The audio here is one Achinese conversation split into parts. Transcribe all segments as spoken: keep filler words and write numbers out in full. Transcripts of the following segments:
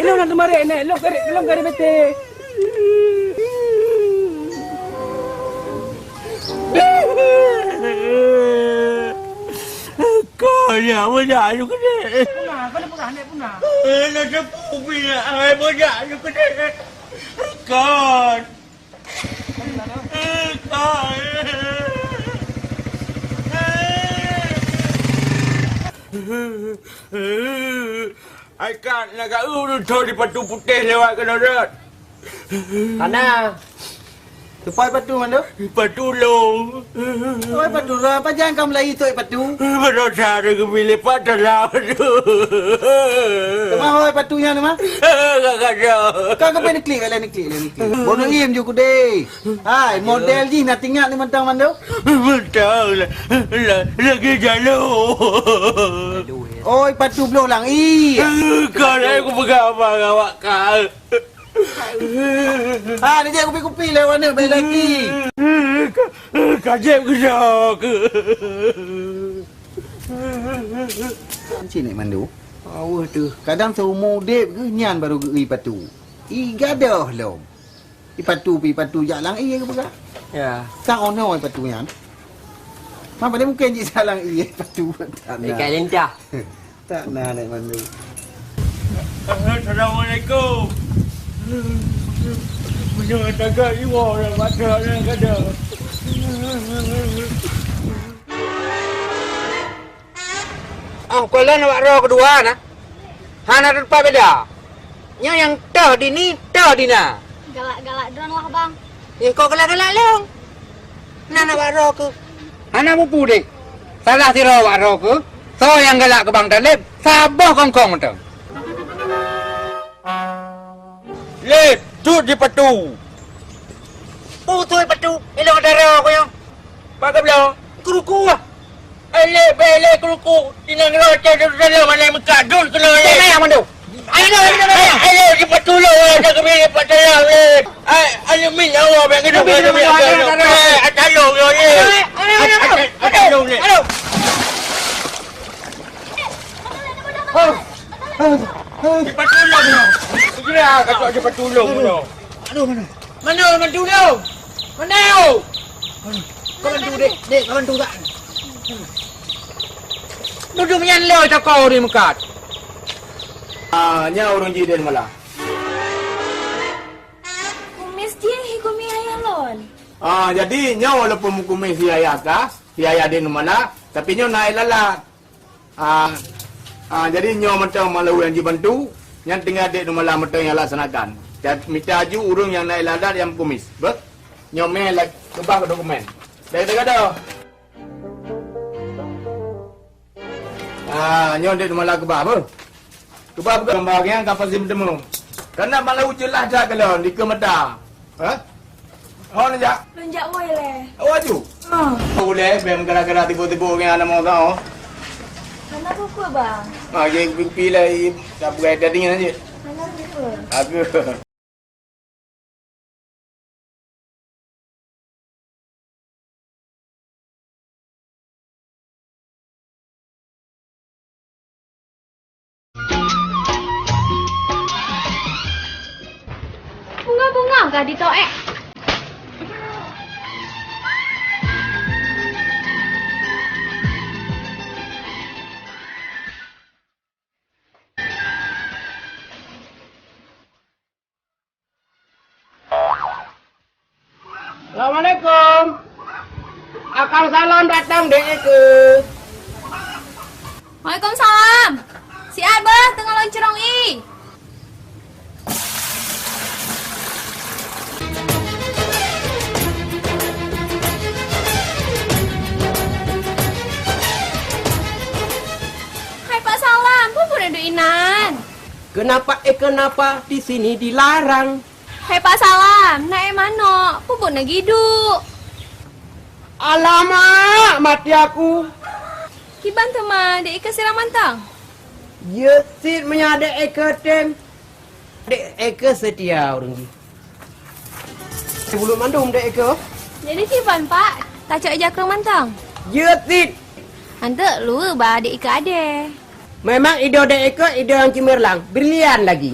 Lôn na teumarék, Nek. Lôn karek, lôn karek beutôi. Kon, ya, beujak lôn keudéh. Puna, kon puna, Nek, puna. Eh, na teupeu pih, ai, beujak lôn keudéh. Kon. Ai, ka na ka ureueng tho di Patu Putéh lewat keunoe rot. Hana. Teupeu Patu mandum? Patu lôn. Oi, Patu lôn, pajan ka meulayi tôk Patu? Baroesa ada geubi leupah dalam tu. Teuma oi Patu nyan teuma? Ka, ka, ka. Ka, ka pai neuklik, ka neuklik, ka neuklik. Boh neuiem ju keudéh. Hai, model jih na teuingat ni mantong mandum? Mantong lah, lah, lagèe jalô. Oi, Patu bloh lang ie. Ka, dah aku peugah apa ngon awak ka. Ha, neujak kupi-kupi lé aneuk bèk laki. Ka, ka jeuet keunoe keuh. Cit Nek Mandum. Aweueh teuh. Kadang seumu udép geuh nyan barô geu-eu Patu. I gadôh lom. I Patu pih, Patu jak lam ie geupeugah. Ya. Sang ono i Patu nyan. Ma padahai mungken jih jak lam ie Patu. Tak na. Ikan lintah. Tak na, Nek Mandum. Assalamualaikum. Meunyoe tagak jiwoe lam mata nyan kada. Oh, kon lôn awak droe keudua na. Hana teupah beda. Nyoe nyang toh dini, toh dina. Galak-galak droeneuh, Bang. Eh, kok galak-galak lôn? Nan awak droe keuh. Hana mupu deh. Salah sidroe awak droe keuh. Soe nyang galak keu Bang Taleb, saboh kongkong mantong. Lé, cut di Patu. Putui Patu, ilong dara aku nyoe. Pak Kepala, keruku ah. Elek belek keruku, inong rote tu dalam mana meukat dul kena ye. Jangan yang mandum. Ayo, ayo, ayo, ayo, ayo, cepat tolong, eh, nak kami cepat tolong, eh. Ai, ayo, min, Allah, bang, kena, kena, kena, kena, kena, eh, tolong, ya, ye. Ayo, ayo, ayo, ayo, ayo, ayo, ayo. Cepat tolong, ya. Segera, kata cepat tolong, ya. Aduh, mana? Mana bantu dia? Mana dia? Kau bantu, dek. Dek, kau bantu tak? Duduk nyan le cakau di meukat. Ah, nya ureueng jih den malah. Kumis jih, kumis ayah lôn. Ah, jadi nyoe walaupun kumis si ayah ka, si ayah den malah, tapi nyoe naik lalat. Ah, ah, jadi nyoe mantong malu nyang jibantu, nyan tinggai dek Nurmala mantong nyang laksanakan. Dan mita aju ureueng nyang naik lalat nyang kumis. Beuh? Nyoe meh la-, keubah dokumen. Dari teuga dah. Ah, nyoe dek Nurmala keubah, beuh? Keubah buka gambar nyang ka pasti meuteumé. Karena malu jeulaih that kalon dikeue mata. Hah? Oh, neujak? Lôn jak woe lé. Oh, aju? Ah. Oh, lé, bèk gara-gara tiba-tiba ngon aneuk moto. Hana peue-peue, Bang. Ah, jadi kupi-kupi lé, i, tak peugah tadi nyan je. Hana peue-peue. Aku. Bunga-bunga ka ditoh ék. Assalamualaikum. Akang Salam datang, Dek Eke. Waalaikumsalam. Siat beuh, teungoh lôn cirông ie. Hai Pak Salam, peue buet duek inan? Kenapa, eh, kenapa di sini dilarang? Hai Pak Salam, na ék manok, peue buet neugiduek? Alamak, mati aku. Kiban teuma, Dek Eke sirang mantong? Jeuet cit meunyo Dek Eke tem. Dek Eke seutia ureueng jih. Buleuen mandum Dek Eke. Jadi kiban, Pak, tacok ija krong mantong? Jeuet cit. Anteuk luweue ba Dek Eke adé. Memang idoe Dek Eke idoe nyang ceumerlang, brilian lagi.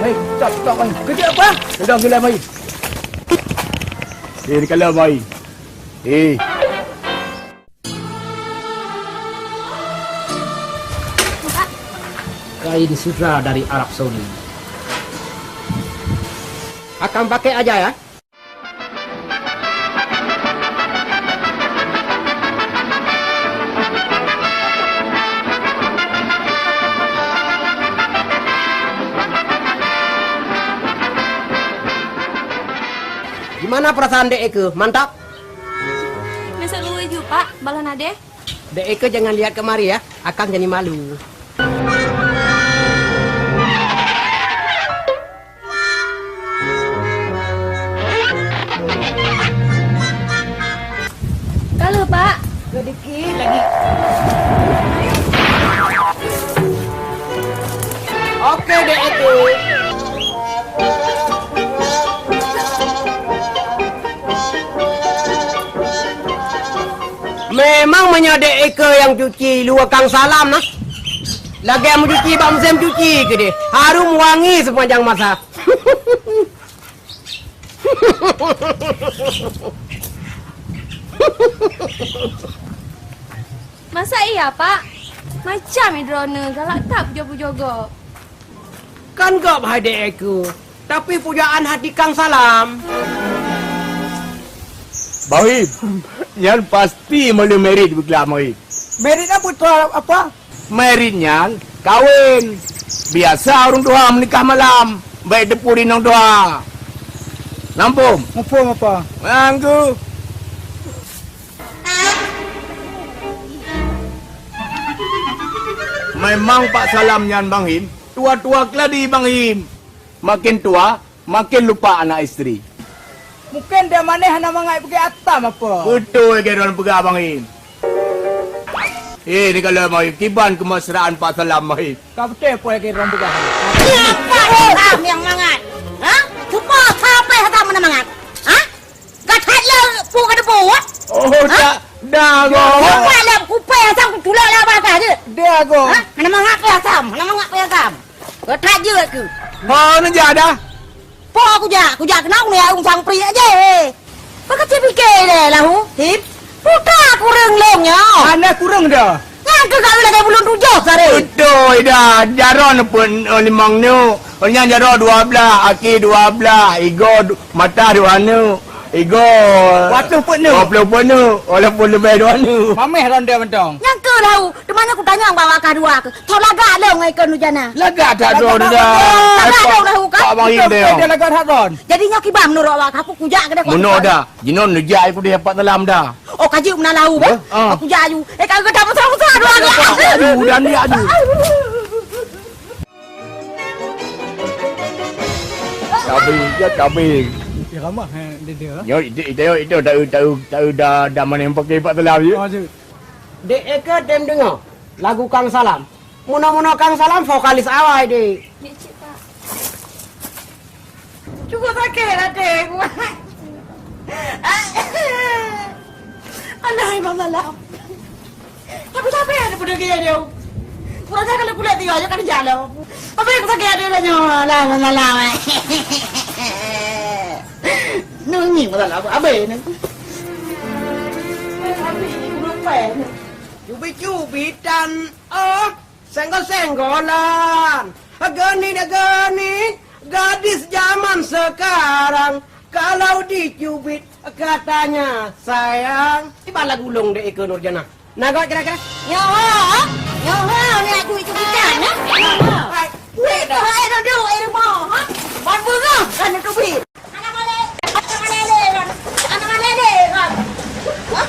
Hei, stop, stop, mai. Keudeuk apa? Sedang gila, mai. Eh, ni kalau, mai. Eh. Kain sutra dari Arab Saudi. Akang pakai aja, ya? Gimana perasaan Dek Eke? Mantap? Besok luwe ju, Pak, baloh nadeh. Dek Eke jangan lihat kemari ya, akang jadi malu. Kalau, Pak. Sedikit lagi. Oke, Dek Eke. Memang meunyoe Dek Eke nyang cuci luwa kang salam nah. Lagèe meucuci bak musém cuci keudeh. Harum wangi sepanjang masa. Masa iya, Pak? Macam droeneuh galak that pujoe-pujoe gob. Kan gob hai Dek Eke, tapi pujaan hati kang salam. Bang Him, nyan pasti meuleuh merit beuglak Bang Him. Merit apa tu apa? Merit nyan kawen. Biasa ureueng tuha meunikah malam, bèk teupeu inong tuha. Nampôm? Nampôm apa? Nangku. Memang Pak Salam nyan Bang Him, tua-tua keuladi Bang Him. Makin tua, makin lupa anak isteri. Mungkin dia maneh hana mangat bagi atam apa? Beutôi lagèe droen peugah Bang Him. Eh, ni kalau Bang Him, kiban keumesraan Pak Salam Bang Him. Ka beutôi apa lagèe droen peugah. Siapa Salam nyang mangat? Ha? Cuba siapa Salam nyang mangat? Ha? Gatat le pu ka debu, ha? Oh, ha? Dah, dah, go. Nampak le kupai asam ku tulak lah abah kah je. Dah, go. Ha? Hana mangat pe asam, hana mangat pe asam. Gatat je ke? Ha, ni jak dah. Po aku jak, aku jak kenapa ni aku sang peri aja. Pakai cipike deh lahu. Hip. Putra kurang long nyo. Hana kurang dah. Nyan keu kawin lagèe buleuen tujoh sare. Beutôi dah. Jaroe pun, eh, limong neuk. Oh, nyan jaroe dua blah, aki dua blah, igo du-, mata dua neuk. Igo dua ploh peuet neuk. Dua ploh peuet neuk, walaupun leubeh dua neuk. Mameh ronde mantong. Nyan keuh lahu, teuma nyan kutanyong bak awak kah dua keuh. Tho lagak lôn ngon ikon Nurjana. Lagak that droe dah. Lagak lôn lahu kah? Pak Bang Im deh. Dia lagak that droe. Jadi nyoe kiban meunurot awak kah, aku kujak keudeh. Meunurot dah. Jinoe neujak ai keudeh Pak Salam dah. Oh, ka jeuet meunan lahu, beh? Ah. Aku jak aju. Eh, ka geutanyoe mesra-mesra dua geuh. Aju, dan dia aju. Kambing, ya kambing. Ya ramah, eh, dia, dia. Nyoe, itu, itu, itu, tahu, tahu, tahu dah, dah mana yang pakai Pak Salam, ya? Oh, jeuet. Dek Eka tem dengar lagu Kang Salam. Meunoe-meunoe Kang Salam vokalis awai, Dek. Ya, cik, Pak. Cukup sakét até ku. Alah, Imam Salam. Tapi siapa yang ada peduli dia? Kurang ajar kalau kulit dia aja kan jalan. Tapi aku sakét até dah nyoe. Alah, Imam Salam. Nungi Imam Salam, habis ni. Habis, aku lupa. Cubit-cubitan, oh. Senggol-senggolan, genit-genit, gadis zaman sekarang, kalau dicubit katanya sayang. Ibarat lagu ulông dek Eka Nurjana. Na göt kira-kira? Nyoe, nyoe, ni aku cubitan, eh? Nyoe. Hai, weh dah. Hai, duduk, eh, rumah, ha? Ban bungah, kan cubi. Anak malèe, anak malèe lé, anak malèe lé, kan. Hah?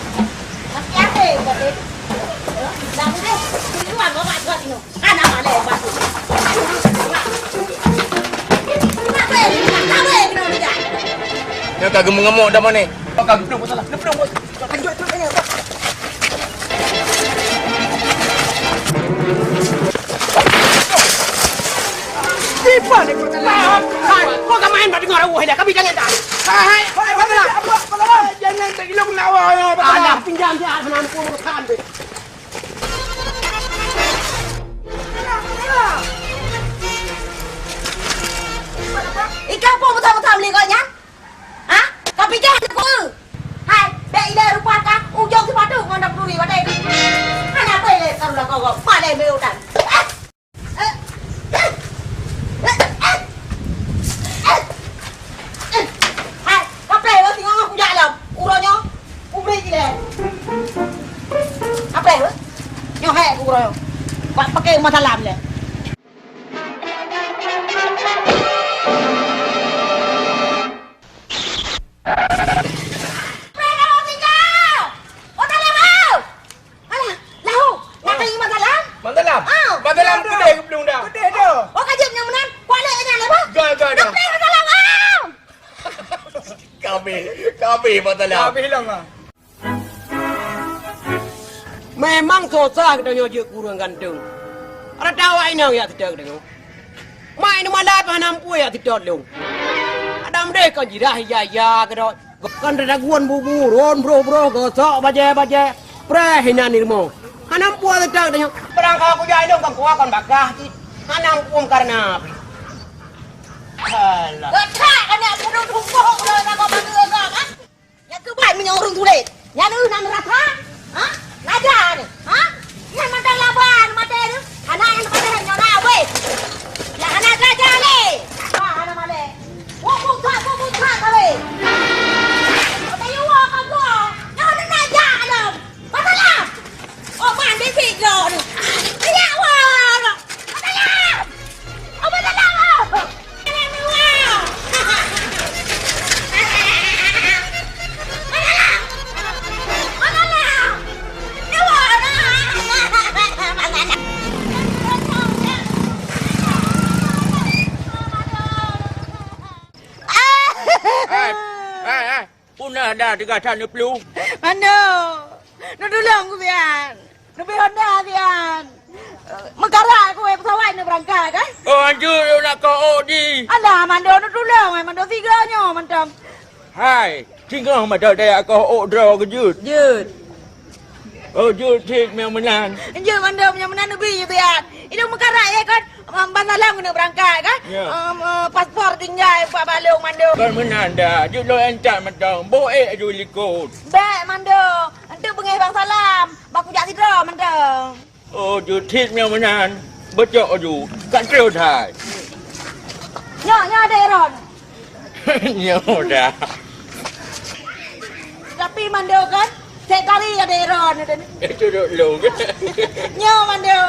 Masih ada, kan, eh? Dah boleh, di luar, bawa kat sini. Anak malèe, kan. Kenapa, eh? Kenapa, eh? Kenapa, eh? Dia kagak mengemuk dah, mana? Kau kagak belum masalah. Dia belum, bos. Kau tunjuk, tunjuk, tunjuk. Siapa ni? Hai, kau tak main bak dengar awak dah. Kami jangan dah. Hai, hai, hai, hai, hai, hai, jangan tak ilok nak awak. Alah, pinjam dia, mana aku makan deh. Tengok nyan. Ha? Ka pijah ni ku. Hai, bèk ilèe rupa ka ujong sipatu ngon dap duri watèe. Hana payah lé karu lakoe gob. Malèe meu utan. Hai, kaplèh lôn singoh kujak lom. Uroe nyoe, ubri ilèe. Kaplèh lôn. Nyoe hai ku uroe nyoe. Bak paké rumah salam lé. Alah, lahu, nak tanya masalah? Masalah? Ah, masalah masalah. Keudeh geubelung dah. Keudeh dah. Oh, ka jeuet nyang meunan. Kualek nyan, apa? Dah, dah, dah. Nak tanya masalah, ah! Kami, kami masalah. Kami lah, Mak. Memang susah geutanyoe jeuet keu ureueng ganteng. Rata awak inong jak seutôt geutanyoe. Mak inong malam hana ampui jak seutôt lôn. Adam deh kon jirah ija-ija keudroe. Kon teudaguan bubu, ron broh-broh, gosok bajèe-bajèe. Preh inan di rumoh. Hana ampui jak seutôt geutanyoe. Barang ka kujak inong kon kuah kon bakah cit. Hana ampui kareuna api. Alah. Gata keuneuk bunuh tuboh uroe nanggroe bandua gob, ha? Nyang keuban meunyoe ureueng tuléh, nyan na neuraka? Ha? Raja nyoe, ha? Nyan mantong laban maté nyoe. Hana nyang patéh nyoe na wéh. Nyang hana raja lé. Wah, hana malèe. Wah, buka, wah, buka kawé. Kata yuwa ka gua. Nyoe na raja lom. Masalah. Oh, mandi tiga ni. Ya Allah. Masalah. Oh, masalah. Hai, hai, hai. Puna dah teuga that neuplu. Mando. Neutulông kubian. Neubri honda sian. Meukarat kuweh pesawat neubeurangkat, kan? Oh, anjur, nak kau odi. Alah, Mando, neutulông, eh, Mando, sigoe nyoe mantong. Hai, singoh mata daya kau ôk droe keu jeuet. Jeuet. Oh, jeuet cit nyang meunan. Jeuet, Mando, nyang meunan neubri jeuet siat. Idong meukarat, ya, kan? Em, ban salam keuneuk beurangkat, kan? Ya. Em, eh, paspor tinggai bak balong, Mando. Kon meunan dah, jeuet lôn intat mantong. Boh ék aju likot. Bèk, Mando. Enteuk beungéh ban salam. Bak kujak sidroe mantong. Oh, jeuet cit nyang meunan. Beucok aju. Ka troh hai. Nyoe, nyoe adék droen. Nyoe dah. Tapi Mando kan, sek kali adék droen. Itu dok long. Nyoe Mando.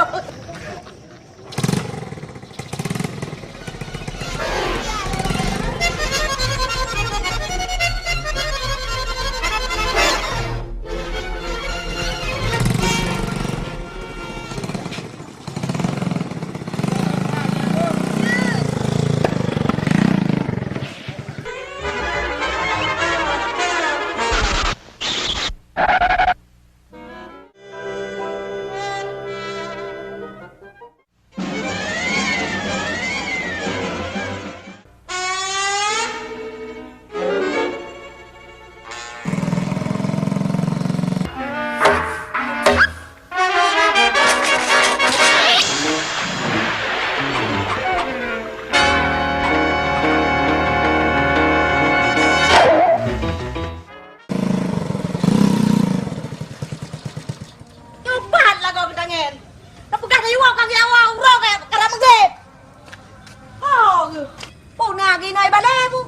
Nyoe pat lagoe geutangen. Tapeugah tayue ka geujak awai uroe ka, ka rab meugét. Ho geuh. Peue na geuh inoe balée bu?